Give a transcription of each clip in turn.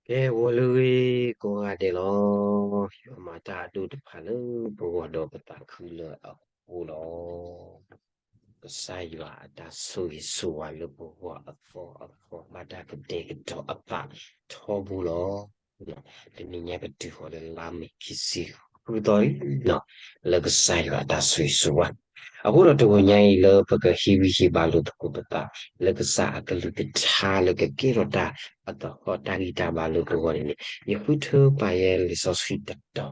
ကဲ ဂီၤလၢအဂ့ၤကိးဂၤဒဲးလီၤ. ယွၤမၤတၢ်အဒိၣ်တဖၣ်လၢပဂီၢ်ဒီးပသးခုလၢအဃိလီၤ. ကစၢ်ယွၤအတၢ်ဆိၣ်ဂ့ၤဆိၣ်ဝါလၢပဂီၢ်အသီအသီ ဘၣ်တၢ်ကတဲာ်ကတီၤအသးထီဘိလီၤ. တနံၤညါပတုၤဃီၤလၢလါမ့ၤခံဆံဃုသီလံ လၢကစၢ်ယွၤအတၢ်ဆိၣ်ဂ့ၤဆိၣ်ဝါ အဃိဒီးတဂီၤညါအံၤလၢပကဟ့ၣ်ဂံၢ်ဟ့ၣ်ဘါလိာ်သကိးပသး လၢကစၢ်အကလုၢ်ကထါလၢကကဲထီၣ်တၢ်အသဟီၣ်တၢ်ဂံၢ်တၢ်ဘါလၢပဂီၢ်န့ၣ်န့ၣ် ယဃုထၢပာ်ယဲလံာ်စီဆှံတတီၤ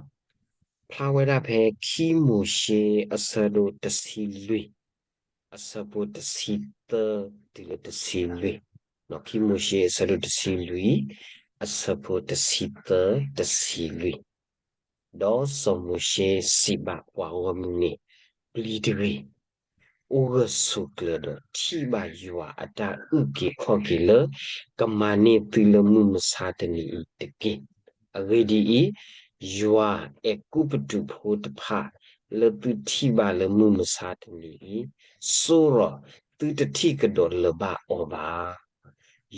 ဖျါဝဲဒၣ်ဖဲခံမိၤၡ့အဆၢဒိၣ်တဆံလွံၢ် အဆၢဖိတဆံသၢတုၤလၢတဆံလွံၢ်, ခံမိၤၡ့အဆၢဒိၣ်တဆံလွံၢ် အဆၢဖိတဆံသၢ တဆံလွံၢ်, ဒီးစီၤမိၤၡ့စံးဘၣ်ပှၤဂီၢ်မုၢ်န့ၣ်, ပျံၤတဂ့ၤ, အိၣ်ဂၢၢ်ဆိးကျၢၤဒီးထံၣ်ဘၣ်ယွၤအတၢ်အုၣ်က့ၤခီၣ်က့ၤလၢ ကမၤန့ၢ်သုလၢမုၢ်မဆါတနံၤအံၤတက့ၢ်. အဂ့ၢ်ဒ်အံၤ, ယွၤအဲၤကူပတူးဖိတဖၣ် လၢသုထံၣ်ဘၣ်လၢမုၢ်မဆါတနံၤအံၤ, စိၢ်ရီၤသုတထံၣ်ကဒီးလၢၤဘၣ်အီၤဘၣ်.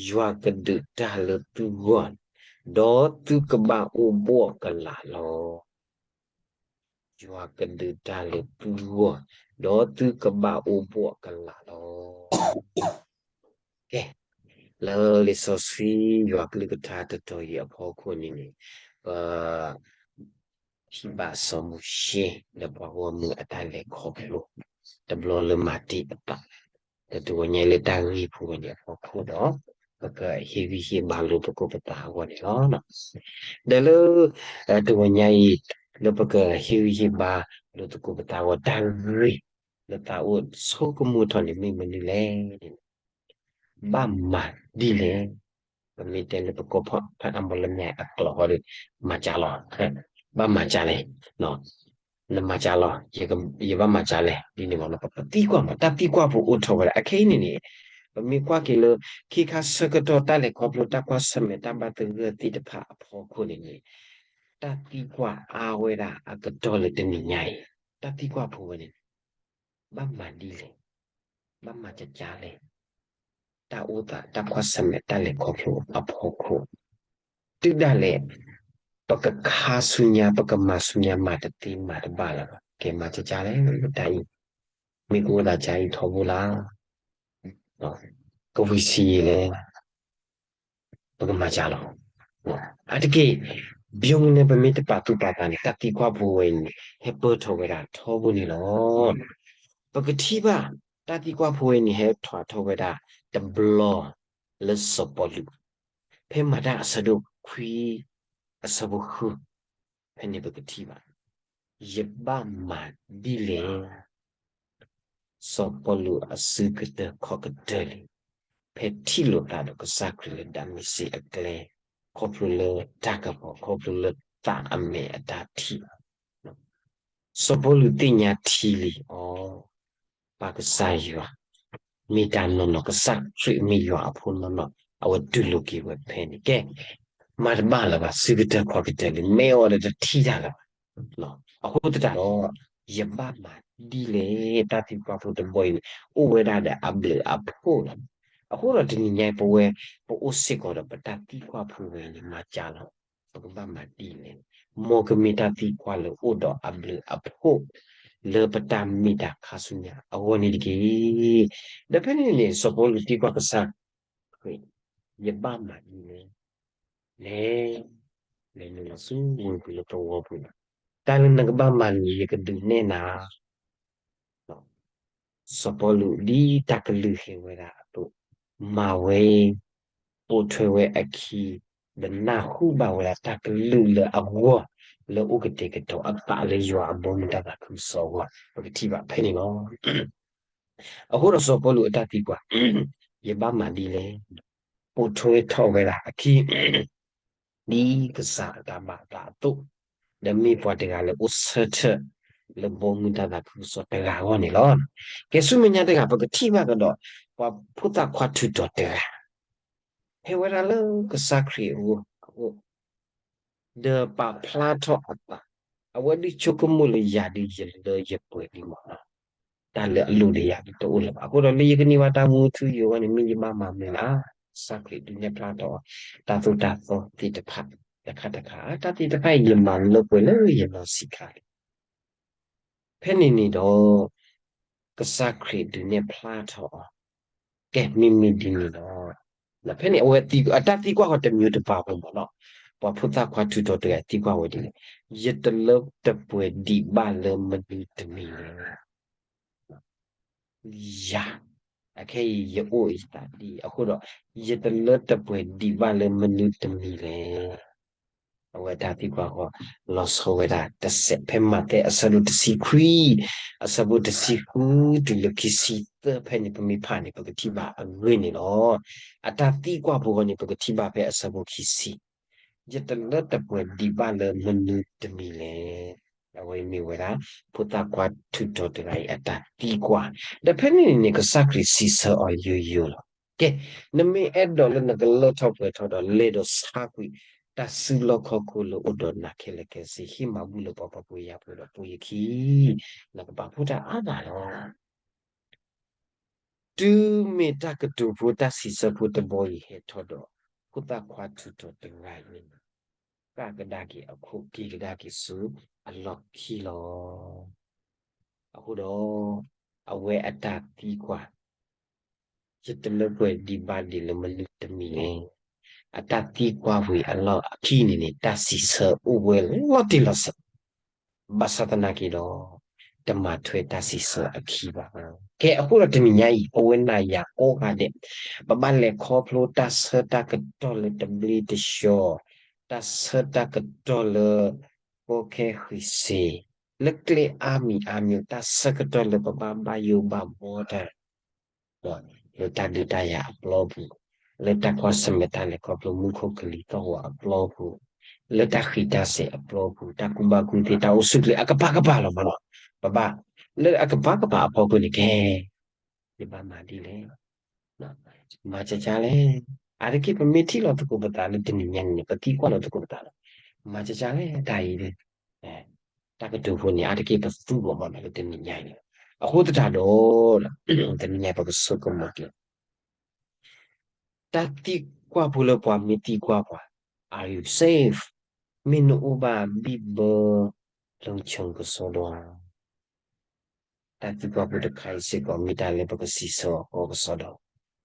ယွၤကဒုးတၢ်လၢသုဂီၢ်, ဒီးသုကဘၣ်အိၣ်ဘှီၣ်ကလာ်လီၤ. ယွၤကဒုးတၢ်လၢသုဂီၢ်, ဒီးသုကဘၣ်အိၣ်ဘှီၣ်ကလာ်လီၤ. ကဲ, လၢလံာ်စီဆှံယွၤကလုၢ်ကထါတတီၤအံၤအဖီခိၣ်န့ၣ်န့ၣ်, ပ ထံၣ်ဘၣ်စီၤမိၤၡ့ ဒီးပှၤဂီၢ်မုၢ်အတၢ်လဲၤခီဖျိ တဘျီလၢမၤတ့ၢ်အသး, ဒီးတဂီၤညါအံၤလၢတၢ်ဂ့ၢ်ဖိဝဲန့ၣ်အဖီခိၣ်ဒီး ပကဟ့ၣ်ဂံၢ်ဟ့ၣ်ဘါလိာ်သကိးပသးအဂီၢ်န့ၣ်လီၤ. ဒီးလၢ တဂီၤညါအံၤ လၢပကဟ့ၣ်ဂံၢ်ဟ့ၣ်ဘါလိာ်သကိးပသးအဂီၢ် တၢ်ဂ့ၢ်လၢသးအိၣ်ဆိကမိၣ်ထီၣ်န့ၣ်မ့ၢ်မနုၤလဲၣ်န့ၣ် ဘၣ်မၤဒ်လဲၣ်. ပမ့ၢ်တဲလၢပကီၢ်ဖၣ်အမီလမ့ၢ်အကျိာ်ဃီဒီး မၤစၢ်လီၤ, ဘၣ်မၤစၢ်လဲၣ်, နမၤစၢ်လီၤ, ယဘၣ်မၤစၢ်လဲၣ် ဒ်န့ၣ်မ့ၢ် ပသံကွၢ်မး တၢ်သံကွၢ်ဖိအိၣ်ထီၣ်ဝဲဒၣ် အခဲအံၤန့ၣ်န့ၣ်, ပမ့ၢ်ကွၢ်က့ၤလၢ ခ့ခါဆၢကတီၢ်တၢ်လဲၤခီဖျိတၢ်ကွၢ်ဆၢၣ်မဲာ်တၢ်ဘၣ်သဂၢၢ်သ့ၣ်တဖၣ်အဖီခိၣ်န့ၣ်န့ၣ်, တၢ်သံကွၢ်အါဝဲဒၣ်အကတီၢ်လၢတနံၤညါအံၤ, တၢ်သံကွၢ်ဖိဝဲန့ၣ် ဘၣ်မၤဒ်လဲၣ်, ဘၣ်မၤကကါလဲၣ်, တၢ်အိၣ်သးတၢ်ကွၢ်ဆၢၣ်မဲာ်တၢ်လဲၤခီဖျိအဖီခိၣ်, တုၤဒၣ်လဲာ် ပကခါဆူညါ ပကမၤဆူညါ မၤတသ့မၤတဘၣ်လၢၤဘၣ်. ကဲမၤကကါလဲၣ် တၢ်အံၤ, မ့ၢ်ကအိၣ်သးကါအံၤထီဘိလၢ ကဝံၤဆံးယံာ်လဲၣ် ပကမၤစၢ်လီၤ. အါတက့ၢ် ဘၣ်မနုၤလဲၣ် ပမ့ၢ်တပာ်သူၣ်ပာ်သးန့ၣ် တၢ်သံကွၢ်ဖိဝဲအံၤန့ၣ် ဟဲပၢၢ်ထီၣ်ဝဲဒၣ်ထီဘိန့ၣ်လီၤ. ပကထံၣ်ဘၣ် တၢ်သံကွၢ်ဖိဝဲအံၤန့ၣ် ဟဲထီၣ်ထီၣ်ဝဲဒၣ်တဘျီလၢစီၤပီလူး, ဖဲမၤတၢ်အဆၢဒိၣ်ခွံ အဆၢဖိဃု ဖဲန့ၣ်ပကထံၣ်ဘၣ် ယဘၣ်မၤဒ်လဲၣ် စီၤပီလူးအစုကတၢၢ်ခီၣ်ကတၢၢ်လံ, ဖဲထံၣ်လိာ်သးဒီးကစၢ်ခရံာ်လၢဒၤမ့းစ့းအကျဲ, ခီဖျိလၢတၢ်ကပီၤ ခီဖျိလၢသးအမဲာ်အတၢ်ထံၣ်, စီၤပီလူးသ့ၣ်ညါထံလံ, အိ, ပၢ်ကစၢ်ယွၤ မ့ၢ်တၢ်နီၢ်နီၢ် ကစၢ်ခရံာ်မ့ၢ်ယွၤအဖိနီၢ်နီၢ် အဝဲတူၢ်လိာ်က့ၤဝဲဖဲန့ၣ် ကဲ, မၤတဘၣ်လၢၤဘၣ် စုကတၢၢ်ခီၣ်ကတၢၢ်လံ မ့ၢ်အီၤဒီးတထံၣ်တၢ်လၢၤဘၣ်. အဃိသတးဒီး ယဘၣ်မၤဒ်လဲၣ် တၢ်သံကွၢ်ဖိတဘီအံၤန့ၣ် အိၣ်ဝဲဒၣ်ဒီးအဘျုးအဖှိၣ်လီၤ. အဃိဒီးတနံၤညါအံၤပဝဲ ပအိၣ်စ့ၢ်ကီးဒီးပတၢ်သံကွၢ်ဖိဝဲန့ၣ် မၤစၢ်လီၤ. ပကဘၣ်မၤဒ်လဲၣ်, မ်ကမ့ၢ်တၢ်သံကွၢ်လၢအိၣ်ဒီးအဘျုးအဖှိၣ် လၢပတၢ်မ့ၢ်တၢ်ခါဆူညါအဂီၢ်န့ၣ်တက့ၢ်. ဒီးဖဲန့ၣ်န့ၣ် စီၤပီလူးသံကွၢ်ကစၢ်ခရံာ်, ယဘၣ်မၤဒ်လဲၣ်, လဲၤ, လဲၤနုာ်လီၤဆူဝ့ၢ်ပူၤလၢသဝီပူၤလီၤ. တၢ်လၢနကဘၣ်မၤန့ၣ် ယကဒုးနဲၣ်နၤ စီၤပီလူးဒ်တၢ်ကလုၢ်ဟ့ၣ်ဝဲဒၣ်အသိး, မၤဝဲ, ပိာ်ထွဲဝဲအခံ, ဒီးနၢ်ဟူဘၣ်ဝဲဒၣ်တၢ်ကလုၢ်လၢအဂီၢ်, လၢအိၣ်ကတဲာ်ကတီၤအသးလၢယွၤအဘီမုၢ်တၢ်သးခုကစီၣ်အဂီၢ်, ပကထံၣ်ဘၣ်ဖဲန့ၣ်လီၤ. အဃိဒီးစီၤပီလူးအတၢ်သံကွၢ်, ယဘၣ်မၤဒ်လဲၣ်, ပိာ်ထွဲထီၣ်ဝဲဒၣ်အခံ ဒ်ကစၢ်အတၢ်ဘၣ်အသးအသိး, ဒီးမ့ၢ်ပှၤတဂၤလၢအိၣ်ဆၢထၢၣ် လၢဘီမုၢ်တၢ်သးခုကစီၣ်တဂၤအဂီၢ်န့ၣ်လီၤ. ကဲဆူမဲာ်ညါတဂၤ ပကထံၣ်ဘၣ်ကဒီး ပှၤဖိသၣ်ခွါထူးတီၤတဂၤ ဟဲဝဲဒၣ်လၢကစၢ်ခရံာ်အအိၣ်, ဒီးပာ်ဖျါထီၣ်အသး, အဝဲဒုးဆိကမိၣ်လၢယၤဒုးယလၢယပှဲၤလံမး, တၢ်လၢအလိၣ်ဒီးယၤဒုးတအိၣ်လၢၤဘၣ်. အဃိဒီးလၢယကန့ၢ်ဘၣ်တၢ်မူထူယိာ်အဂီၢ်န့ၣ် မ့ၢ်ယဘၣ်မၤမနုၤလၢ် ကစၢ်ခရံာ်ဒုးနဲၣ်ဖျါထီၣ်အီၤ တၢ်သိၣ်တၢ်သီသ့ၣ်တဖၣ် တခါတခါ တၢ်သ့ၣ်တဖၣ်အံၤ ယမၤလၢပှဲၤလၢယနီၢ်ဆံးခါလံ. ဖဲန့ၣ်န့ၣ်ဒီး ကစၢ်ခရံာ်ဒုးနဲၣ်ဖျါထီၣ်အီၤ ကဲ မ့မ့ၢ်ဒ်န့ၣ်ဒီး ဖဲန့ၣ်အဝဲ အတၢ်သံကွၢ်ဃီတမံၤတဘၣ်ဖိမးနီၤ, ပှၤဖိသၣ်ခွါထုးထီၣ်တဂၤသံကွၢ်ဝဲဒ်လဲၣ်, ယတလၢတပှဲၤဒံးဘၣ်လၢမနုၤတမံၤလဲၣ်. ယၤ, အခဲအံၤယအိၣ်ယသးဒ်အံၤ အဃိဒီး ယတလၢတပှဲၤဒံးဘၣ်လၢမနုၤတမံၤလဲၣ်. အဝဲတၢ်သံကွၢ်ဃီ လီၤဆီဝဲဒၣ်တစဲး ဖဲမးသဲအဆၢဒိၣ်တဆံခွံ အဆၢဖိတဆံဃု တုၤလၢခံဆံသၢ ဖဲန့ၣ် ပမ့ၢ်ဖးန့ၣ် ပကထံၣ်ဘၣ်အဂ့ၢ်န့ၣ်လီၤ. အတၢ်သံကွၢ်ဖိအဂီၢ်န့ၣ် ပကထံၣ်ဘၣ်ဖဲအဆၢဖိခံဆံ ယတလၢတပှဲၤဒံးဘၣ်လၢမနုၤတမံၤလဲၣ်. အဝဲမ့ၢ်ဝဲဒၣ် ဖိသၣ်ခွါထုးထီၣ်တဂၤအံၤအတၢ်သံကွၢ်, ဒီးဖဲန့ၣ်န့ၣ် ကစၢ်ခရံာ်စံးဆၢအီၤယိယိလီၤ. ကဲ, နမ့ၢ်အဲၣ်ဒိးလၢနကလၢထီၣ်ပှဲၤထီၣ်ဒီး လဲၤဒီးဆါကွံာ် တၢ်စုလီၢ်ခီၣ်ခိၣ်လၢအိၣ်ဒီးနၤခဲလၢာ်ခဲဆ့, ဟ့ၣ်မၤဘူၣ်လၢပှၤဖှီၣ်ဖိယာ်ဖိဒီးဖိယခံ, နကဘၣ်ဖှီၣ်တၢ်အါမးလီၤ. တုၤမ့ၢ်တၢ်ကတိၤဖိတၢ်စံးဆၢဖိတဘီအံၤဟဲထီၣ်ဒီး ဖိသၣ်ခွါထုးထီၣ်တဂၤအံၤန့ၣ် ဃၣ်ကဒါက့ၤအခိၣ် က့ၤကဒါက့ၤဆူအလီၢ်ခံလီၤ. အဃိဒီး အဝဲအတၢ်သံကွၢ် ယတလၢပှဲၤဒံးဘၣ်ဒံးလၢမနုၤတမံၤလဲၣ်. အတၢ်သံကွၢ်ဝံၤအလီၢ်အခံန့ၣ်န့ၣ် တၢ်စံးဆၢအိၣ်ဝဲလီၤတံၢ်လီၤဆဲး ဘၣ်ဆၣ်သနာ်က့ဒီး တမၤထွဲတၢ်စံးဆၢအခံဘၣ်. ကဲ အဃိဒီးတနံၤညါအံၤ ပဝဲနၤယၤကိးဂၤဒဲး ပဘၣ်လဲၤခီဖျိတၢ်ဆၢတၢ်ကတီၢ်လၢတဘျ့တဆှီ, တၢ်ဆၢတၢ်ကတီၢ်လၢ ကီခဲဃံးစ့, လၢကျဲအါမံၤအါမံၤ တၢ်ဆၢကတီၢ်လၢပဘၣ်ဘၣ်ယိၣ်ဘၣ်ဘှီတၢ် လၢတၢ်ဒုးတၢ်ယၤအပျီပူၤ, လၢတၢ်ကွၢ်ဆၢၣ်မဲာ်တၢ်လဲၤခီဖျိမူခိၣ်ကလံၤသီၣ်ဂီၤအပျီပူၤ, လၢတၢ်ဃံးတၢ်စဲၤအပျီပူၤ, တၢ်ကူၣ်ဘၣ်ကူၣ်သ့ တၢ်အိၣ်ဆူၣ်ချ့အကပၤကပၤလီၤမးလီၤ. ပဘၣ် လၢအကပၤကပၤအဖီခိၣ်န့ၣ်ကဲ ယဘၣ်မၤဒ်လဲၣ်, မၤကကလဲၣ်. အါတက့ၢ်ပမ့ၢ်ထံၣ်လီၤသကိးပသးလၢတနံၤညါန့ၣ် ပသံကွၢ်လီၤသကိးပသးလီၤ. မၤကကလဲၣ်တၢ်အံၤ, တၢ်ကတိၤဖိန့ၣ် အါတက့ၢ်ပသူၣ်ဘီၣ်မးလၢတနံၤညါအံၤ, အဃိသတးဒီး တနံၤညါပကဆိကမိၣ်က့ၤ တၢ်သံကွၢ်ဖိလၢပှၤမ့ၢ်သံကွၢ်ပှၤ Are you safe? မ့ၢ်နအိၣ်ဘၣ်ဘံၣ်ဘၢ လီၤဆိကစီဒီဧါ. တၢ်သံကွၢ်ဖိတခါအံၤစ့ၢ်ကီး မ့ၢ်တၢ်လၢပကစံးဆၢအီၤကီကစီဒီ,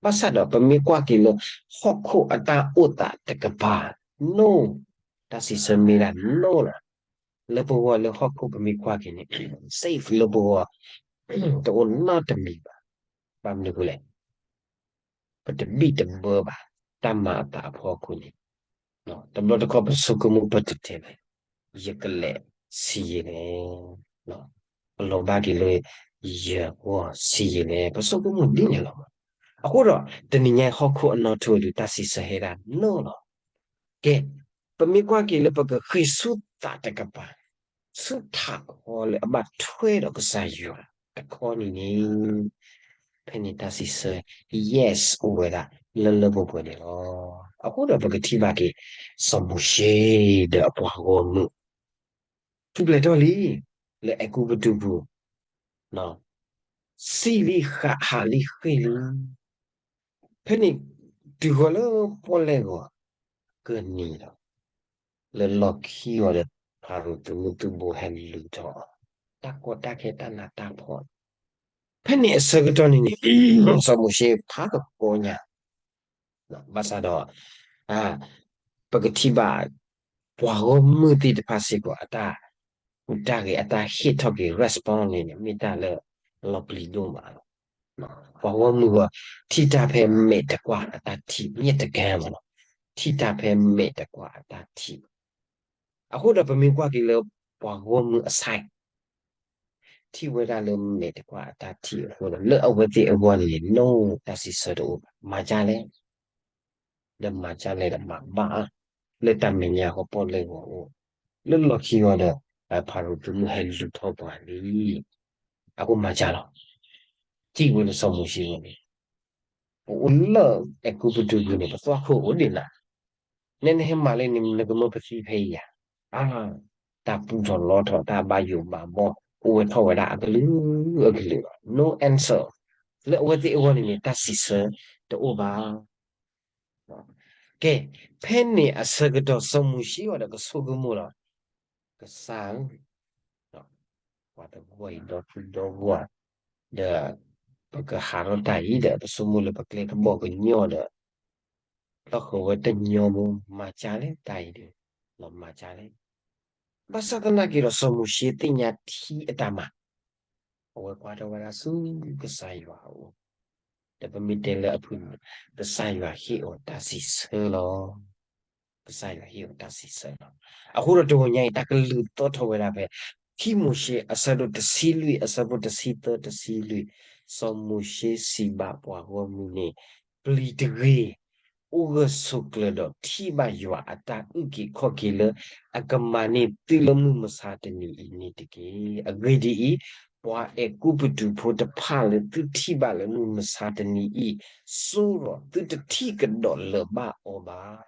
ဘၣ်ဆၣ်ဒီးပမ့ၢ်ကွၢ်က့ၤလၢ ဟီၣ်ခိၣ်အတၢ်အိၣ်သးတကပၤ no, တၢ်စံးဆၢမ့ၢ်ဒၣ် no လီၤ. လၢပဂီၢ်လၢဟီၣ်ခိၣ်ပမ့ၢ်ကွၢ်က့ၤန့ၣ် safe လၢပဂီၢ် တအိၣ်နီတမံၤဘၣ်. ဘၣ်မနုၤအဃိလဲၣ် ပတဘံၣ်တဘၢဘၣ် တၢ်မၤအသးအဖီခိၣ်န့ၣ်, တဘျီတခီၣ်ပဆိကမိၣ်ပတတဲလဲၣ်, ယကလဲၤဆံးယံာ်လဲၣ်, ပလီၤဘၣ်က့ၤလၢ ယဂီၢ်ဆံးယံာ်လဲၣ်, ပဆိကမိၣ်ဒ်န့ၣ်လီၤ. အဃိဒီး တနံၤညါဟီၣ်ခိၣ်အနီၢ်ထိၣ်ဒုး တၢ်စံးဆၢဟဲဒၣ်နီၢ်လီၤ. ကဲ, ပမ့ၢ်ကွၢ်က့ၤလၢပကဃ့ၢ်ဆူသးတကပၤ ဆူထးခီလၢအဘၣ်ထွဲဒီးကစၢ်ယွၤတခီန့ၣ်န့ၣ်, ဖဲန့ၣ်တၢ်စံးဆၢ yes အိၣ်ဝဲဒၣ် လၢလၢပှဲၤပှဲၤန့ၣ်လီၤ. အဃိဒီးပကထံၣ်ဘၣ်က့ၤ စီၤမိၤၡ့ဒီးအပှၤဂီၢ်မုၢ် ထူၣ်ဖျဲးထီၣ်လံ လၢအဲၤကူပတူးပူၤ စံၣ်လံဃး ဟးလံဃ့ၢ်လံ. ဖဲန့ၣ် တုၤဃီၤလၢပီၣ်လဲၣ်ဂီၤ ကနံၤလီၤ. လၢလီၢ်ခံဂီၤဒီး ဖၤရိၤသုးမုၢ်သုးဘိဟဲလူၤထီၣ်အီၤ, တၢ်ကီတၢ်ခဲတၢ်နးတၢ်ဖှီၣ်, ဖဲန့ၣ်အဆၢကတီၢ်န့ၣ်န့ၣ် စီၤမိၤၡ့ဖးသကိးညါ ဘၣ်ဆၣ်ဒီး ပကထံၣ်ဘၣ် ပှၤဂီၢ်မုၢ်သ့ၣ်တဖၣ်စ့ၢ်ကီး အတၢ်ဟူးတၢ်ဂဲၤ အတၢ်ဟ့ၣ်ထီၣ်က့ၤ response န့ၣ်န့ၣ် မ့ၢ်တၢ်လၢလီၤပျံၤဒိၣ်မးလီၤ. ပှၤဂီၢ်မုၢ်ဂီၢ် ထံၣ်တၢ်ဖဲမဲာ်တကွၢ်အတၢ်ထံၣ် မျက်တကမ်းမးလီၤ. ထံၣ်တၢ်ဖဲမဲာ်တကွၢ်အတၢ်ထံၣ် အဃိဒီးပမ့ၢ်ကွၢ်က့ၤလၢ ပှၤဂီၢ်မုၢ်အ side ထံၣ်ဝဲဒၣ်လၢမဲာ်တကွၢ်အတၢ်ထံၣ်အဃိဒီး လၢအဝဲသ့ၣ်အဂီၢ်န့ၣ်န့ၣ် no တၢ်စံးဆၢတအိၣ်ဘၣ်. မၤဒ်လဲၣ်, ဒီးမၤဒ်လဲၣ်ဒီးမၤဘၣ် လၢတၢ်မဲာ်ညါဃီပီၣ်လဲၣ်ဂီၤအိၣ်, လၢလီၢ်ခံဂီၤဒီး ဖၤရိၤသုးမုၢ်ဟဲလူၤထီၣ်ပှၤလံ. အဃိမၤဒ်လဲၣ်, ထံၣ်ဝဲလၢစီၤမိၤၡ့န့ၣ် ပအိၣ်လၢအဲၤကူပတူးပူၤန့ၣ် ပသွၣ်ခိၣ်အိၣ်ဒံးနၤ, နဲနဟဲမၤလၢန့ၣ် နကမၢပသံဖဲအံၤဧါ. အါ, တၢ်ပူထီၣ်လီထီၣ် တၢ်ဘၣ်ယိၣ်ဘၣ်ဘှီ အိၣ်ဝဲထီၣ်ဝဲဒၣ်အကလုာ်အကလုာ်လီၤ. No answer. လၢအဝဲသ့ၣ်အဂီၢ်န့ၣ်န့ၣ် တၢ်စံးဆၢတအိၣ်ဘၣ်. ကဲ, ဖဲန့ၣ်အဆၢကတီၢ်စီၤမိၤၡ့အံၤဒီးကဆိကမိၣ်လီၤ, ကစၢ်ဧၢ, ပှၤတဂီၢ်အံၤဒီပုၢ်ဒီဝဲၢ်, ဒီးပကဟးထီၣ်တၢ်အံၤဒီး ပဆိကမိၣ်လၢပကျဲကဘီကညီဒီး လီၢ်ဃၢၤဝဲတညီမူ မၤကၢ်လဲၣ်တၢ်အံၤဒီး, လီၤမၤကၢ်လဲၣ်. ဘၣ်ဆၣ်သနာ်က့ဒီး စီၤမိၤၡ့သ့ၣ်ညါထံအတၢ်မၤ, အဝဲကွၢ်ထီၣ်ဝဲဒၣ်ဆူကစၢ်ယွၤအအိၣ်, ဒီးပမ့ၢ်တဲလၢအဖုၣ်န့ၣ်, ကစၢ်ယွၤဟ့ၣ်အီၤတၢ်စံးဆၢလီၤ. ကစၢ်ယွၤဟ့ၣ်အီၤတၢ်စံးဆၢလီၤ. အဃိဒီးတဂီၤညါအံၤ တၢ်ကလုၢ်သီၣ်ထီၣ်ဝဲဒၣ်ဖဲ ခံမိၤၡ့အဆၢဒိၣ်တဆံလွံၢ် အဆၢဖိတဆံသၢ တဆံလွံၢ်, စီၤမိၤၡ့စံးဘၣ်ပှၤဂီၢ်မုၢ်န့ၣ်, ပျံၤတဂ့ၤ, အိၣ်ဂၢၢ်ဆိးကျၢၤဒီးထံၣ်ဘၣ်ယွၤအတၢ်အုၣ်က့ၤခီၣ်က့ၤလၢ အကမၤန့ၢ်သုလၢမုၢ်မဆါတနံၤအံၤန့ၣ်တက့ၢ်. အဂ့ၢ်ဒ်အံၤ, ပှၤအဲၤကူပတူးဖိတဖၣ်လၢသုထံၣ်ဘၣ်လၢမုၢ်မဆါတနံၤအံၤ, စိဒီးသုတထံၣ်ကဒီးလၢၤဘၣ်အီၤဘၣ်.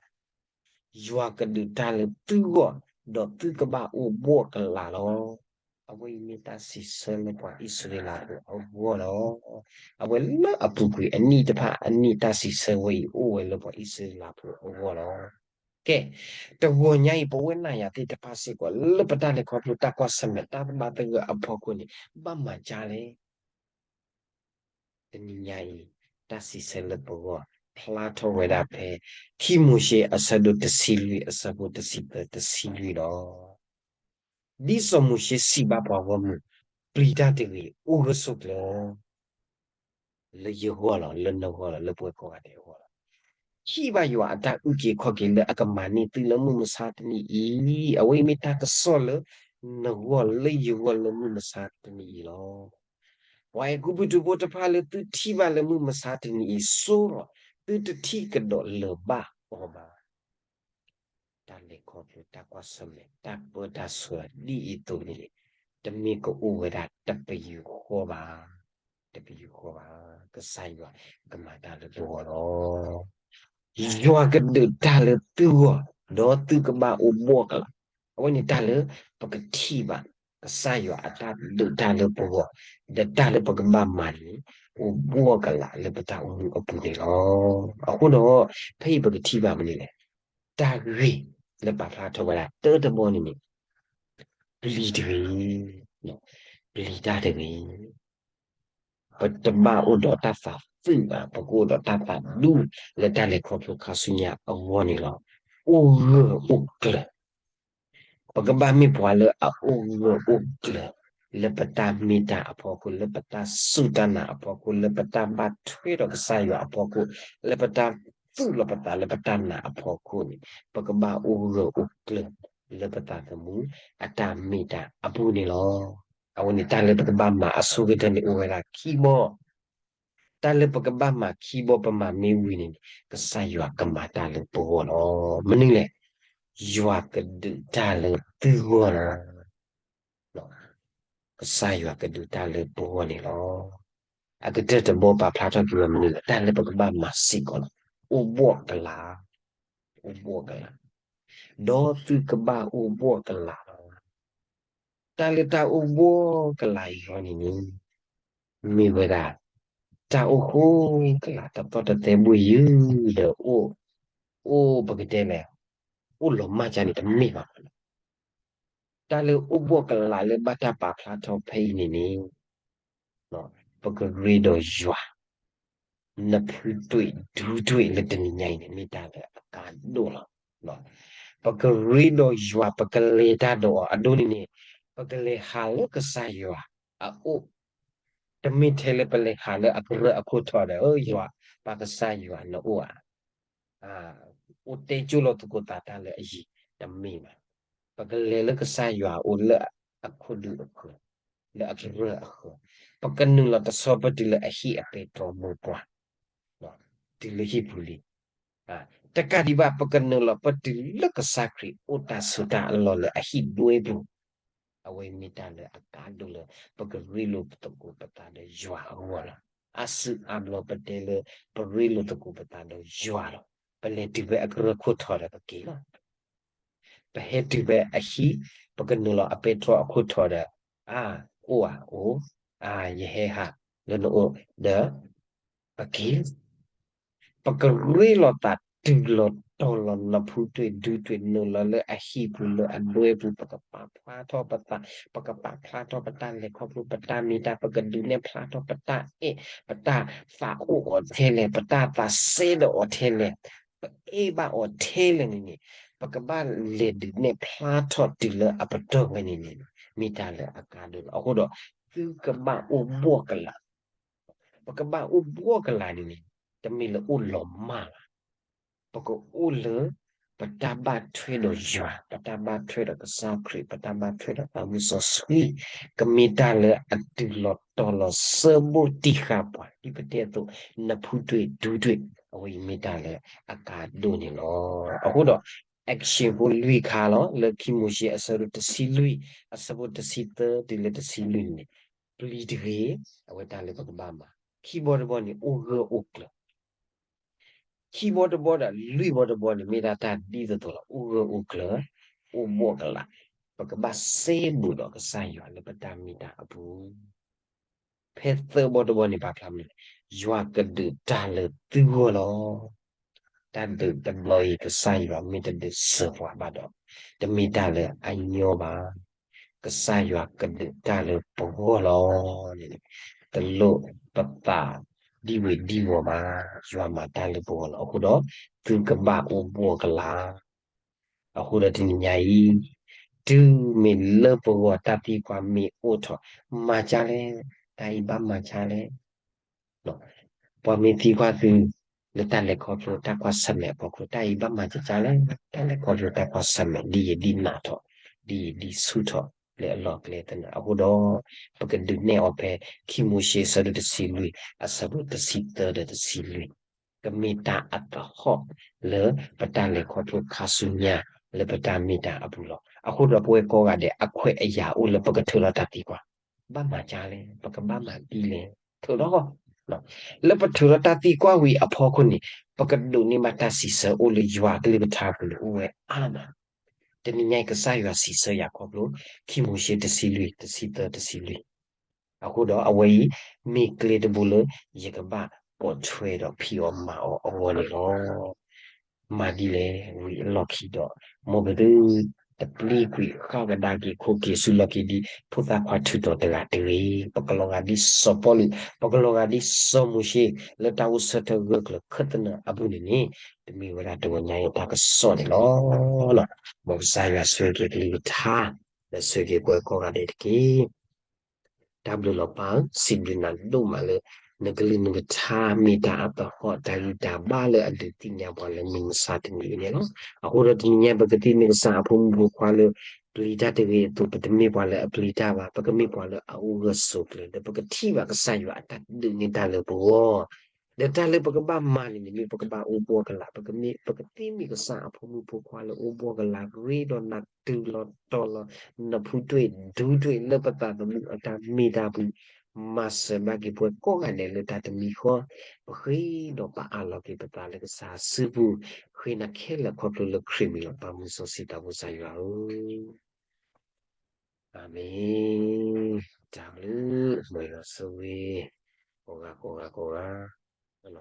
ယွၤကဒုးတၢ်လၢသုဂီၢ်, ဒီးသုကဘၣ်အိၣ်ဘှီၣ်ကလာ်လီၤ. အဝဲအံၤမ့ၢ်တၢ်စံးဆၢလၢပှၤအံၣ်စရ့လးဖိအဂီၢ်လီၤ. အဝဲလၢအပူၤကွံာ်အနံၣ်တဖၣ်အနံၣ် တၢ်စံးဆၢဝဲအံၤအိၣ်ဝဲလၢပှၤအံၣ်စရ့လးဖိအဂီၢ်လီၤ. ကဲ, တဂီၤညါအံၤ ပဝဲနၤယၤသ့ၣ်တဖၣ်စ့ၢ်ကီး လၢပတၢ်လဲၤခီဖျိတၢ်ကွၢ်ဆၢၣ်မဲာ်တၢ်သဘၣ်သဂၢၢ်အဖီခိၣ်န့ၣ် ဘၣ်မၤကၢ်လဲၣ်. တနံၤညါအံၤ တၢ်စံးဆၢလၢပဂီၢ် ဖျါထီၣ်ဝဲဒၣ်ဖဲ ခံမိၤၡ့အဆၢဒိၣ်တဆံလွံၢ် အဆၢဖိတဆံသၢ တဆံလွံၢ်လီၤ. ဒ်စီၤမိၤၡ့စံးဘၣ်ပှၤဂီၢ်မုၢ်, ပျံၤတၢ်တဂ့ၤ, အိၣ်ဂၢၢ်ဆိးကျၢၤ လၢယဂီၢ်လီၤ, လၢနဂီၢ်လီၤ, လၢပဝဲကိးဂၤဒဲးအဂီၢ်လီၤ. ထံၣ်ဘၣ်ယွၤအတၢ်အုၣ်က့ၤခီၣ်က့ၤလၢအကမၤန့ၢ်သုလၢမုၢ်မဆါတနံၤအံၤ, အဝဲအံၤမ့ၢ်တၢ်ကစီၣ်လၢနဂီၢ်လၢယဂီၢ်လၢမုၢ်မဆါတနံၤအံၤလီၤ. ပှၤအဲၤကူပတူးဖိတဖၣ်လၢသုထံၣ်ဘၣ်လၢမုၢ်မဆါတနံၤအံၤ စိဒီး သုတထံၣ်ကဒီးလၢၤဘၣ်အီၤဘၣ်. တၢ်လဲၤခီဖျိတၢ်ကွၢ်ဆၢၣ်မဲာ် တၢ်ပၢတၢ်ဆှၢဒ်အံၤအသိးန့ၣ် တမ့ၢ်ကအိၣ်ဝဲဒၣ်တပယူာ်ဃီဘၣ်, တပယူာ်ဃီဘၣ်. ကစၢ်ယွၤကမၤတၢ်လၢပဂီၢ်လီၤ. ယွၤကဒုးတၢ်လၢသုဂီၢ်, ဒီးသုကဘၣ်အိၣ်ဘှီၣ်ကလာ်. အဝဲန့ၣ်တၢ်လၢပကထံၣ်ဘၣ် ကစၢ်ယွၤအတၢ်ဒုးတၢ်လၢပဂီၢ်, ဒီးတၢ်လၢပကဘၣ်မၤန့ၣ် အိၣ်ဘှီၣ်ကလာ်လၢပတၢ်အိၣ်မူအပူၤန့ၣ်လီၤ. အဃိဒီး ဖဲအံၤပကထံၣ်ဘၣ်မနုၤလဲၣ်, တၢ်ဂ့ၢ်လၢပာ်ဖျါထီၣ်ဝဲဒၣ် တၢတဘီန့ၣ်န့ၣ် ပျံၤတဂ့ၤ, ပျံၤတၢ်တဂ့ၤ. ပတဘၣ်အိၣ်ဒီးတၢ်သးဖုၣ်ဘၣ်, ပကအိၣ်ဒီးတၢ်သးဒူလၢတၢ်လဲၤခီဖျိခါဆူညါအဂီၢ်န့ၣ်လီၤ. အိၣ်ဂၢၢ်အိၣ်ကျၢၤ, ပကဘၣ်မ့ၢ်ပှၤလၢအအိၣ်ဂၢၢ်အိၣ်ကျၢၤ လၢပတၢ်မ့ၢ်တၢ်အဖီခိၣ်, လၢပတၢ်စူၢ်တၢ်နာ်အဖီခိၣ်, လၢပတၢ်ဘၣ်ထွဲဒီးကစၢ်ယွၤအဖီခိၣ်, လၢပတၢ်သူၣ်လီၤပသးလၢပတၢ်နာ်အဖီခိၣ်န့ၣ် ပကဘၣ်အိၣ်ဂၢၢ်အိၣ်ကျၢၤ လၢပသးသမူအတၢ်မ့ၢ်တၢ်အပူၤန့ၣ်လီၤ. အဝဲန့ၣ်တၢ်လၢပကဘၣ်မၤအဆိကတၢၢ်န့ၣ်အိၣ်ဝဲဒၣ်ခံဘီ, တၢ်လၢပကဘၣ်မၤခံဘီ ပမၤမ့ၢ်ဝံၤန့ၣ်န့ၣ် ကစၢ်ယွၤကမၤတၢ်လၢပဂီၢ်လီၤ. မနုၤလဲၣ်, ယွၤကဒုးတၢ်လၢသုဂီၢ်လီၤ. ကစၢ်ယွၤကဒုးတၢ်လၢပဂီၢ်န့ၣ်လီၤ. အကတၢၢ်တဘီပာ်ဖျါထီၣ်က့ၤဝဲမနုၤလဲၣ်, တၢ်လၢပကဘၣ်မၤစ့ၢ်ကီးလီၤ. အိၣ်ဘှီၣ်ကလာ်, အိၣ်ဘှီၣ်ကလာ်, ဒီးသုကဘၣ်အိၣ်ဘှီၣ်ကလာ်လီၤ. တၢ်လၢတၢ်အိၣ်ဘှီၣ်ကလာ်အံၤအဂီၢ်န့ၣ်န့ၣ် မ့ၢ်ဝဲဒၣ် တၢ်အိၣ်ဃိကလာ်တသီၣ်တသဲဘှ့ၣ်ယုၢ်ဒီး အိၣ်, အိၣ်ပကတဲလဲၣ်, အိၣ်လီၤမၢ်ကၢ်န့ၣ်တမ့ၢ်ဘၣ်. တၢ်လၢအိၣ်ဘှီၣ်ကလာ်လၢဘၣ်တၢ်ပာ်ဖျါထီၣ်ဖဲအံၤန့ၣ်န့ၣ် ပကရ့ဒီးယွၤ နဖုတွံၣ်ဒူတွံၣ် လၢတနံၤညါအံၤန့ၣ် မ့ၢ်တၢ်လၢအကါဒိၣ်လီၤ. ပကရ့ဒီးယွၤ ပကလဲၤတၢ်ဒီးအီၤ အဒိန့ၣ်န့ၣ် ပကလဲၤဟးလၢကစၢ်ယွၤအအိၣ်, တမ့ၢ်ထဲလၢပလဲၤဟးလၢအကရၢၢ်အခိၣ်ထီၣ်ဒီး ယွၤ, ပၢ်ကစၢ်ယွၤနအိၣ်ဧါ အိၣ်တဲကၠိလီၤသကိးသးတၢ်လၢအယံၤ, တမ့ၢ်ဘၣ်. ပကလဲၤလၢကစၢ်ယွၤအအိၣ်လၢအခိၣ်ဒူအဃၢၤ, လၢအကရၢၢ်အဃၢၤ, ပကနုာ်လီၤတဆီပတုၤလၢအဟံၣ်အပဲတြီမိၢ်ပှၢ်, တုၤလၢဟံၣ်ပူၤလံ. တကးဒံးဘၣ် ပကနုာ်လီၤပတုၤလၢကစၢ်ခရံာ်အိၣ်တၢ်ဆိးတၢ်အလီၢ်လၢအဟံၣ်ဒွဲပူၤ, အဝဲမ့ၢ်တၢ်လၢအကါဒိၣ်လၢ ပကရ့လိာ်သကိးပသးဒီးယွၤအဂီၢ်လီၤ. အါစုအါဘျီပတဲလၢ ပရ့လိာ်သကိးပသးဒီးယွၤလီၤ. ပလဲၤတုၤဖဲအကရၢၢ်ခိၣ်ထီၣ်ဒီးပက့ၤလီၤ. ပဟဲတုၤဖဲအဟံၣ်, ပကနုာ်လီၤအပဲတြီအခိၣ်ထီၣ်ဒီး, အါ, အိၣ်ဧါ, အိၣ်, အါ, ယဟဲဟးလၢနအိၣ်ဒီး ပက့ၤ, ပကရ့လိာ်သး ပကဘၣ်တုၤလီၤတီၤလီၤ နၢ်ဖူးတွ့ၢ်ဒူတွ့ၢ် နုာ်လီၤလၢအဟံၣ်ပူၤလၢအဒွဲပူၤ ပကပာ်ဖျါထီၣ်ပသး, ပကပာ်ဖျါထီၣ်ပတၢ်လဲၤခီဖျိ ပတၢ်မ့ၢ်တၢ် ပကဒုးနဲၣ်ဖျါထီၣ်ပတၢ်အဲၣ် ပတၢ်သးအိၣ်အီၤထဲလဲၣ်, ပတၢ်သးစဲဒီးအီၤထဲလဲၣ်, ပအဲၣ်ဘၣ်အီၤထဲလဲၣ်န့ၣ်န့ၣ် ပကဘၣ်လဲၤဒုးနဲၣ်ဖျါထီၣ်တုၤလၢအပတီၢ်ဝဲန့ၣ်န့ၣ် မ့ၢ်တၢ်လၢအကါဒိၣ်လီၤ. အဃိဒီး သုကဘၣ်အိၣ်ဘှီၣ်ကလာ် ပကဘၣ်အိၣ်ဘှီၣ်ကလာ်န့ၣ်န့ၣ် တမ့ၢ်လၢအိၣ်လီၤမၢ်ဘၣ်. ပကအိၣ်လၢ ပတၢ်ဘၣ်ထွဲဒီးယွၤ, ပတၢ်ဘၣ်ထွဲဒီးကစၢ်ခရံာ်, ပတၢ်ဘၣ်ထွဲဒီးသးမုၢ်စီဆှံ, ကမ့ၢ်တၢ်လၢအတုၤလီၤတီၤလီၤဆၢဘိၣ်တံၢ်ဃာ်ပှၤ ဒ်ပတဲအသိး နၢ်ဖူးတွ့ၢ်ဒူတွ့ၢ် အဝဲအံၤမ့ၢ်တၢ်လၢအကါဒိၣ်န့ၣ်လီၤ. အဃိဒီး action ဖိလွံၢ်ခါလီၤ လၢခံမိၤၡ့အဆၢဒိၣ်တဆံလွံၢ် အဆၢဖိတဆံသၢတုၤလၢတဆံလွံၢ်န့ၣ် ပျံၤတဂ့ၤ, အဝဲတၢ်လၢပကဘၣ်မၤ, ခံဘီတဘီန့ၣ် အိၣ်ဂၢၢ်အိၣ်ကျၢၤ ခံဘီတဘီဒီးလွံၢ်ဘီတဘီန့ၣ် မ့ၢ်ဒၣ်တၢ်ဒ်သိးသိးလီၤ. အိၣ်ဂၢၢ်အိၣ်ကျၢၤ, အိၣ်ဘှီၣ်ကလာ်, ပကဘၣ်စဲဘူးဒီးကစၢ်ယွၤလၢပတၢ်မ့ၢ်တၢ်အပူၤ. ဖဲသၢဘီတဘီန့ၣ် ပာ်ဖျါမနုၤလဲၣ်, ယွၤကဒုးတၢ်လၢသုဂီၢ်လီၤ. တၢ်ဒုးတဘျီအံၤ ကစၢ်ယွၤမ့ၢ်တဒုးစၢၤပှၤဘၣ်ဒီး တမ့ၢ်တၢ်လၢအညီဘၣ်. ကစၢ်ယွၤကဒုးတၢ်လၢပဂီၢ်လီၤန့ၣ် တလိၣ်ပသးဒံဝ့ၤဒံဝီၤဘၣ်. ယွၤမၤတၢ်လၢပဂီၢ်လီၤ. အဃိဒီး သုကဘၣ်အိၣ်ဘှီၣ်ကလာ်. အဃိဒီးတနံၤညါအံၤ တုၤမ့ၢ်လၢပဂီၢ်တၢ်သံကွၢ်မ့ၢ်အိၣ်ထီၣ် မၤကၢ်လဲၣ်, တၢ်အံၤဘၣ်မၤကၢ်လဲၣ် ပှၤမ့ၢ်သံကွၢ်သု လၢတၢ်လဲၤခီဖျိတၢ်ကွၢ်ဆၢၣ်မဲာ်အဖီခိၣ် တၢ်အံၤဘၣ်မၤကၢ်လဲၣ်, တၢ်လဲၤခီဖျိတၢ်ကွၢ်ဆၢၣ်မဲာ် ဒ်ယဒ်နၢ်ထီၣ်, ဒ်ယဒ်ဆူၣ်ထီၣ်လၢအလီၢ်အကျဲသနာ်က့ အဃိဒီး ပကဒုးနဲၣ်အီၤဖဲ ခံမိၤၡ့အဆၢဒိၣ်တဆံလွံၢ် အဆၢဖိတဆံသၢဒီးတဆံလွံၢ် ကမ့ၢ်တၢ်အသဟီၣ်လၢပတၢ်လဲၤခီဖျိခါဆူညါ လၢပတၢ်မ့ၢ်တၢ်အပူၤလီၤ. အဃိဒီးပဝဲကိးဂၤဒဲး အခွဲးအယာ်အိၣ်လၢပကထုးလီၤတၢ်သံကွၢ်, ဘၣ်မၤကၢ်လဲၣ်, ပကဘၣ်မၤဒ်လဲၣ်, ထုးလီၤ လၢပထုးလီၤတၢ်သံကွၢ်ဝံၤအဖီခိၣ်န့ၣ် ပကဒိးန့ၢ်ဘၣ်တၢ်စံးဆၢအိၣ်လၢယွၤကလုၢ်ကထါအပူၤန့ၣ် အိၣ်ဝဲအါမး. တနံၤညါအံၤကစၢ်ယွၤစံးဆၢယၤခီဖျိ ခံမိၤၡ့တဆံလွံၢ် တဆံသၢ တဆံလွံၢ် အဃိဒီးအဝဲအံၤ မ့ၢ်ကျဲတဘိလၢ ယကဘၣ်ပိာ်ထွဲဒီးဖံးအီၤမၤအီၤအဂီၢ်န့ၣ်လီၤ. မၤဒ်လဲၣ်ဝံၤအလီၢ်ခံဒီး မ်ပသုတပျံၤကွံာ်ဃၣ်ကဒါက့ၤခိၣ်က့ၤဆူလီၢ်ခံဒ် ဖိသၣ်ခွါထုးတီၤတဂၤတဂ့ၤ. ပကလီၤဂာ်ဒ်စီၤပီလူး, ပကလီၤဂာ်ဒ်စီၤမိၤၡ့ လၢတၢ်အိၣ်ဆၢထၢၣ်ဂၢၢ်ကျၢၤခၢၣ်သနၢၣ်အပူၤန့ၣ်န့ၣ် တမ့ၢ်ဝဲဒၣ်တဂီၤညါအံၤတၢ်ကစီၣ်န့ၣ်လီၤ. မ်ကစၢ်ယွၤဆှၢက့ၤကလုၢ်ကထါ ဒီးဆှၢက့ၤပှၤကိးဂၤဒဲးတက့ၢ်. တၢ်ဘျုးလီၤပၢ်ဧၢ, စံးဘျုးနၤဒိၣ်မးလၢ နကလုၢ်နကထါမ့ၢ်တၢ်အသဟီၣ် တၢ်ဂံၢ်တၢ်ဘါလၢအဒုးသ့ၣ်ညါပှၤလၢမုၢ်မဆါတနံၤအံၤန့ၣ်လီၤ. အဃိဒီးတနံၤညါ ပကသံၣ်န့ၢ်ကစၢ်အဖိမုၣ်ဖိခွါလၢ ပျံၤတၢ်တဂ့ၤအသိး ပတမ့ၢ်ပှၤလၢအပျံၤတၢ်ဘၣ်, ပကမ့ၢ်ပှၤလၢအအိၣ်ဂၢၢ်ဆိးကျၢၤ ဒီးပကထံၣ်ဘၣ်ကစၢ်ယွၤအတၢ်ဒုးန့ၢ်တၢ်လၢပဂီၢ် ဒီးတၢ်လၢပကဘၣ်မၤန့ၣ်န့ၣ် မ့ၢ်ပကဘၣ်အိၣ်ဘှီၣ်ကလာ်, ပကမ့ၢ် ပကသံၣ်မ့ၢ်ကစၢ်အဖိမုၣ်ဖိခွါလၢအိၣ်ဘှီၣ်ကလာ် ရ့ဒီးနၢ်တုၤလီၤတီၤလီၤ နၢ်ဖူးတွ့ၢ်ဒူတွ့ၢ်လၢပသးသမူအတၢ်မ့ၢ်တၢ်ပူၤ, မၤစၢၤဘၣ်က့ၤပှၤကိးဂၤဒဲးလၢတၢ်တမံၤဃီ, ပဃ့ဒီးပအၢၣ်လီၤက့ၤပသးလၢကစၢ်အစုပူၤ, ဃ့နၤခဲလၢာ်ခီဖျိလၢခရံာ်မံၤလီၤ. ပၢ်မုၢ်စီဆှံသးဘိကစၢ်ယွၤဧၢ အၤမ့ၣ်. တၢ်ဘျုး မ်ယွၤဆိၣ်ဂ့ၤ ကိးဂၤကိးဂၤကိးဂၤ